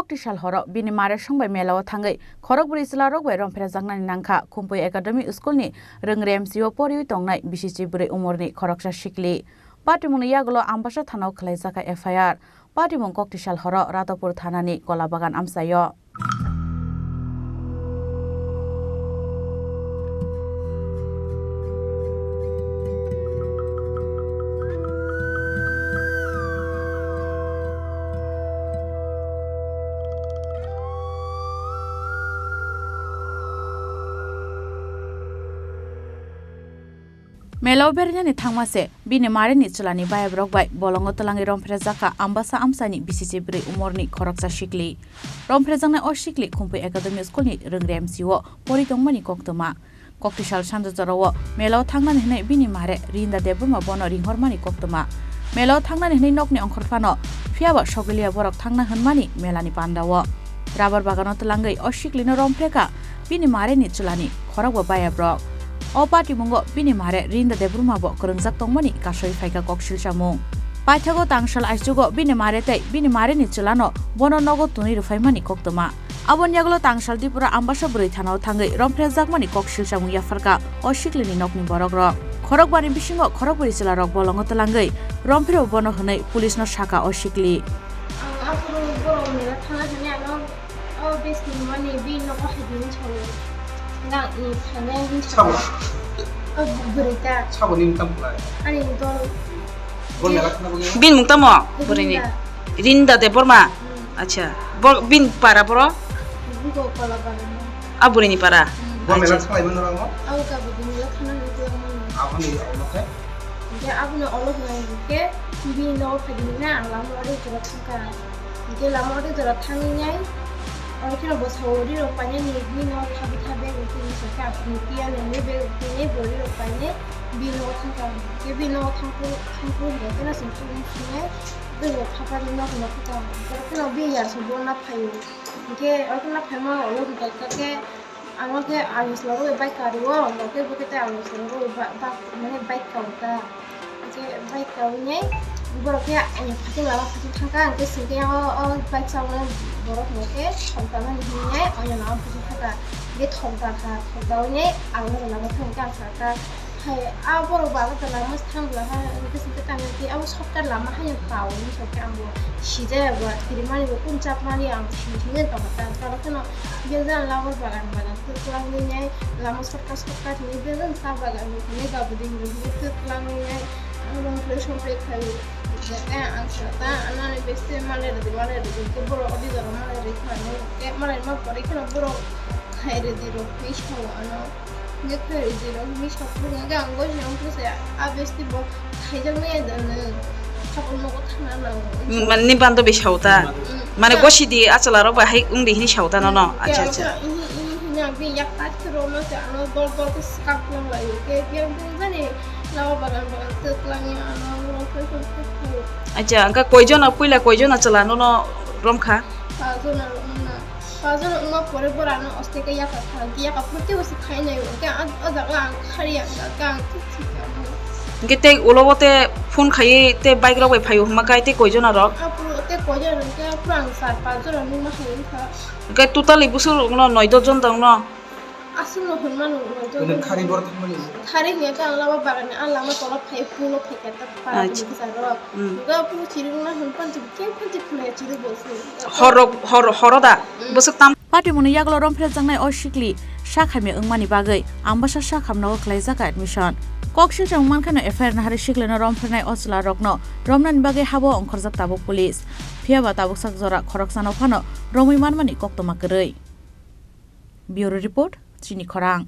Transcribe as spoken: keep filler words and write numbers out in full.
Koktisal horo bini mare songbai melao thangwi khorokbrwi chwlarok bai romphrejaknani nangkha Khumpui Academy School ni Rwngre M C o poriwi tongnai bisichi bwrwi umorni khoroksa sikli. Patimungni yagulo Ambasa thanao khwlaijakha F I R. Patimung Koktisal horo Radhapur thanani Kolabagan amchaio. Melao berainani thangma se bini mareni chwlani bayabrok bai bolongo twlangwi romphrejakha Ambasa amchaini bisichi bwrwi umorni khoroksa sikli. Romphrejaknai o sikli Khumpui Academy School ni Rwngre M C o pori tongmani koktwma. Koktisal sanjajorao melao thangnani hwnwi bini mare Rinda Debbarma bono ringhormani koktwma. Melao thangnani hwnwi nokni ongkhor phano, phiyaba sogwlia borok thangna hwnmani melani pandao. Rabar bagano twlangwi o siklino romphrekha bini mareni chwlani khorokba bayabrok. O patimungo bini mare Rinda Debbarma bo kwrwngjak tongmani kasui phaikha koksil samung. Paithago tangsal aichugo bini mare tei bini mareni chwlano bono nogo twnwi rwphaimani koktwma. Aboni yagulo tangsal Tripura Ambasa bwrwi thanao thangwi romphrejakmani koksil samung yapharkha o siklini nokni borokrok. Khorokbani bisingo khorokbwrwi chwlarok bolongo twlangwi romphreo bono hwnwi police no sakha o sikli. Ang aphuru borok mela thangna thangya ano o besti mani bini nogo hai din sawi. Nang i thangya hin Sabo. Sawi. O bwrwi ta. Sabo ni tam pulai. Ani dol. Bol mela thangna bagwi. Bini mung tamo? Bwrwini. Rinda. Rinda Debbarma. Hmm. Acha. Bo bini para boro? Bugo kola para. A bwrwini para. Hmm. Bol mela Acha. Thanglaimani rang mo? Abo ka bwrwini mela thangna hin tamo. Aboni olo khe? Hingke abono olo hwnai hingke bini nogo phaidi hwnna ang lama ori jora thangkha. Hingke lama ori jora thangwi nai, oro kheno bwsa ori rok painani bini nogo thabi thabi bini saka ang phunukya nini bag tini bori rok paine bini nogo thangkha. Hingke bini nogo thangphuru thangphuru hingke kheno chwng chwng swngnai bini phapari nok nok thangkha. Oro kheno bini yarsa bo na phaio. Hingke oro kheno phaima olo hingka khe Amo khe ang chwlarwi bike kario, hwnkhe bo khe tei ang chwlarwi ba-, ba-, mane bike kao ta. Hwnkhe bike kawi nai borok khe ani phatung lama phatung thangkha, hwnkhe swngkhe o, o bike chawi borok hwnkhe thok da mani hinwi nai, o lama phatung thangkha. Hwnkhe thok da kha, thok da wi nai ang lama thangkha, ang sakha. Hai, a borok ba lama thang bwla ha, hwnkhe swngkhe tamo khe abo shortcut lama haino kao hinwi sokhe ang bo sijaya bo, kirimani bo kung chapmani ang sini sini tongkha, ta, ta, ta, ta, Bini jora lama bagan bagan twk twlangwi nai lama shortcut shortcut hinwi bini jora sa bagan hinwi gabuding hinwi twk twlangwi nai ang rong play song play khai. Jaka ang sa ta ano ani besti malai rwdi malai rwdi hwnkhe borok odi jora malai rwi kha hinwi hwnkhe malai ma pore kheno borok khai rwdi rok hinwi sao ano hwnkhe khai rwdi rok hinwi sao hwnkhe ang gori nang khe se a besti bo. Khaijaknai da nw. Saboni nogo thangna nango. Mane ni bando bai sao ta? Mm. Mane gosi di achwla rok bai hai wng di hini sao ta nono? Acha, acha. Ini, ini hini ang bini yak ta khiro no se ano dol dol khe swkang tong lai. Ke biyang bini bani lama bagan bagan twk langi ano rong khe khe khe khe. Acha, angka koi jona puila koi jona chwla nono romkha? Pajona romna. Pajona wngma pore borano osteke yaka kha, hwnkhe yaka phuru teibo se khainai, hwnkhe a, a jaga ang khari ang kha, ang thik thik kha. Hwnkhe tei ulo o te phone khaiwi tei bike rok bai phaio hwnma khe tei koi jona rok? Aphuru tei koi jona hwnkhe aphuru ang char panch jona nukma hai wngkha. Hwnkhe totally bwswk rok no noi dos jon tong no? Aswk no hwnma nung noi dos jon. Khari borok thangmani. Khari hwnkhe ang lama bagani, ang lama tola phai, pulo phai khe ta para. Acha. Bwsarok. Mm. Hwnkhe aphuru chirikna hwn panti, khe panti khulai chirikbo se. Hor rok, hor, horo da? Mm. Bwswk tam. Patimungni yagulo romphrejaknai o sikli sakhamya wngmani bagwi Ambasa sakhamno khlaijak admission. Kok silsa wngmankha no F I R nahari siklino romphrenai o chwla rokno romnani bagwi habo ongkhorjak tabuk police. Phiyaba tabuksak jora khoroksano phano romwi manmani koktwma kwrwi. Bureau Report, Chini Khorang.